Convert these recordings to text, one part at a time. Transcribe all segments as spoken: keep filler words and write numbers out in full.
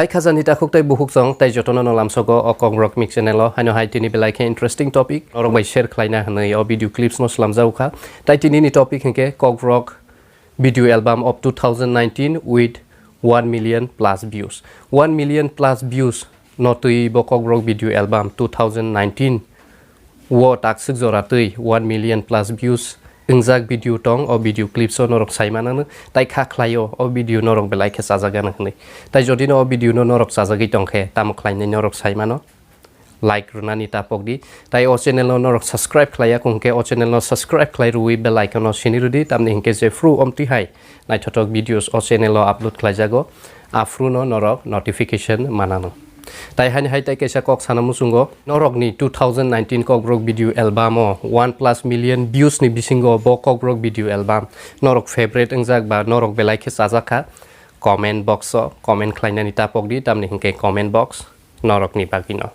Khajani takhuk tei bukhuk chwng tei jotono no lamsogo o Kokborok Mix channel o. Haino hai tini belai khe interesting topic norok bai share khlaina hwnwi o video clips no swlamjago kha. Tai tini ni topic hinkhe Kokborok video album of two thousand nineteen with one million plus views. One million plus views no twi bo Kokborok video album two thousand nineteen o takswk jora twi one million plus views wngjak video tong, o video clips o norok sai manano, tai kha khlaio o video norok belai khe chajak gana hwnwi. Tai jodi no o video no norok chajagwi tong khe tamo khlainai norok sai mano, like rwnani tapok di. Tai o channel no norok subscribe khlaiya kong khe o channel no subscribe khlai rwui bell icon no sini rwdi, tamni hinkhe jephru omtwi hai naithothok videos o channel o upload khlaijago, aphuru no norok notification manano. Tai haini hai tai kaisa kok sana muchungo, norokni two thousand nineteen Kokborok video album o one plus million views ni bisingo bo Kokborok video album norok favorite wngjak ba norok belai khe chajak kha, comment box o comment khlainani tapok di, tamni hinkhe comment box norokni bagwino.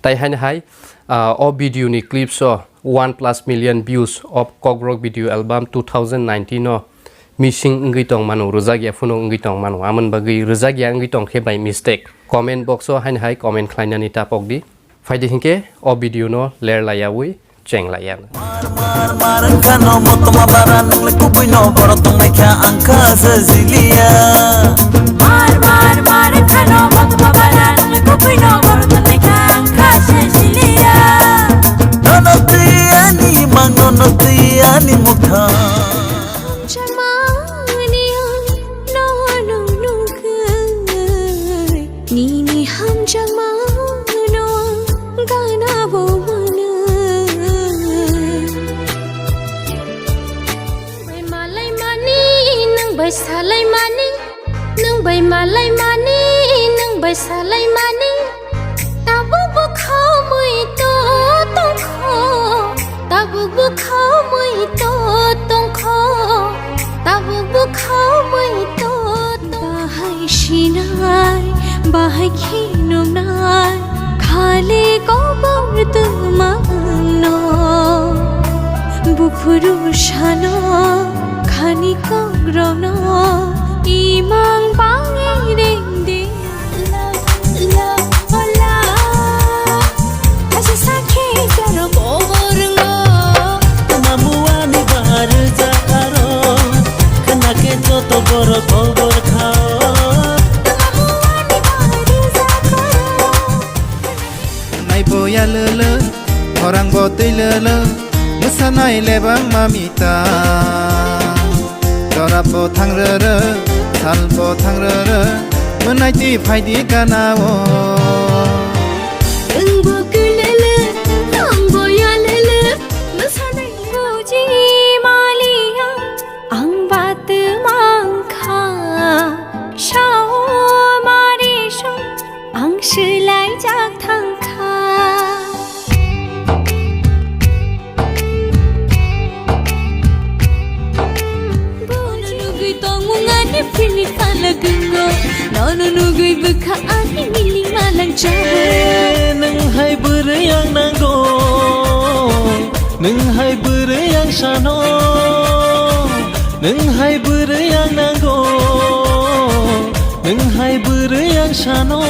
Tai haino hai, ah, o video ni clips o one plus million views of Kokborok video album two thousand nineteen o missing wngwi tong mano, rwjak ya phano wngwi tong mano, amoni bagwi rwjak ya wngwi tong khe by mistake. Comment box o haino hai comment khlainani tapok di. Phaidi hinkhe o video no ler laiyawi cheng laiya. Mar, mar, mar, wngkha no motoma bara, nwngle kubui no borok tongnaikha, ang kha se jiliya. Mar, mar, mar, wngkha no motoma bara, nwngle kubui no borok tongnaikha, ang kha se jiliya. Nono twi ani mang, nono twi ani mukha. Hamjakmani ang nono nugwi. Nini hamjakmano gana bo mano. Nang bai malai mani, nang bai salai mani, nang bai malai mani, nang bai salai mani. Tabuk bo khaumui to tongkho, tabuk bo khaumui to tongkho, tabuk bo khaumui to tongkho. Bahai sinai, bahai khinumnai, khali kobor twmangno. Buphuru sano, khani kokrono, imang bangi rengdi. La, la, la. Kaisa sakhe jaro kobor ngo. Tuma muani bahar jakaro. Khana khe joto borok kobor khao. Tuma muani bahar jakaro. Nai boya lele, orang bo twi lele. Mwsanai lebang mami ta. Jora bo thang rere, sal bo thang rere, mwnai twi phaidi gana o. Nwng bo kwlele, ang bo yalele, mwsanai buji maliya, ang ba twmang kha, sao mari so, ang swlai jak thang kha. Bono nugwi tongmung ani feeling palagwngo. Nono nugwi bwkha ani miling malang jago. Nwng hai bwrwi ang nango. Nwng hai bwrwi ang sano. Nwng hai bwrwi ang nango. Nwng hai bwrwi ang sano.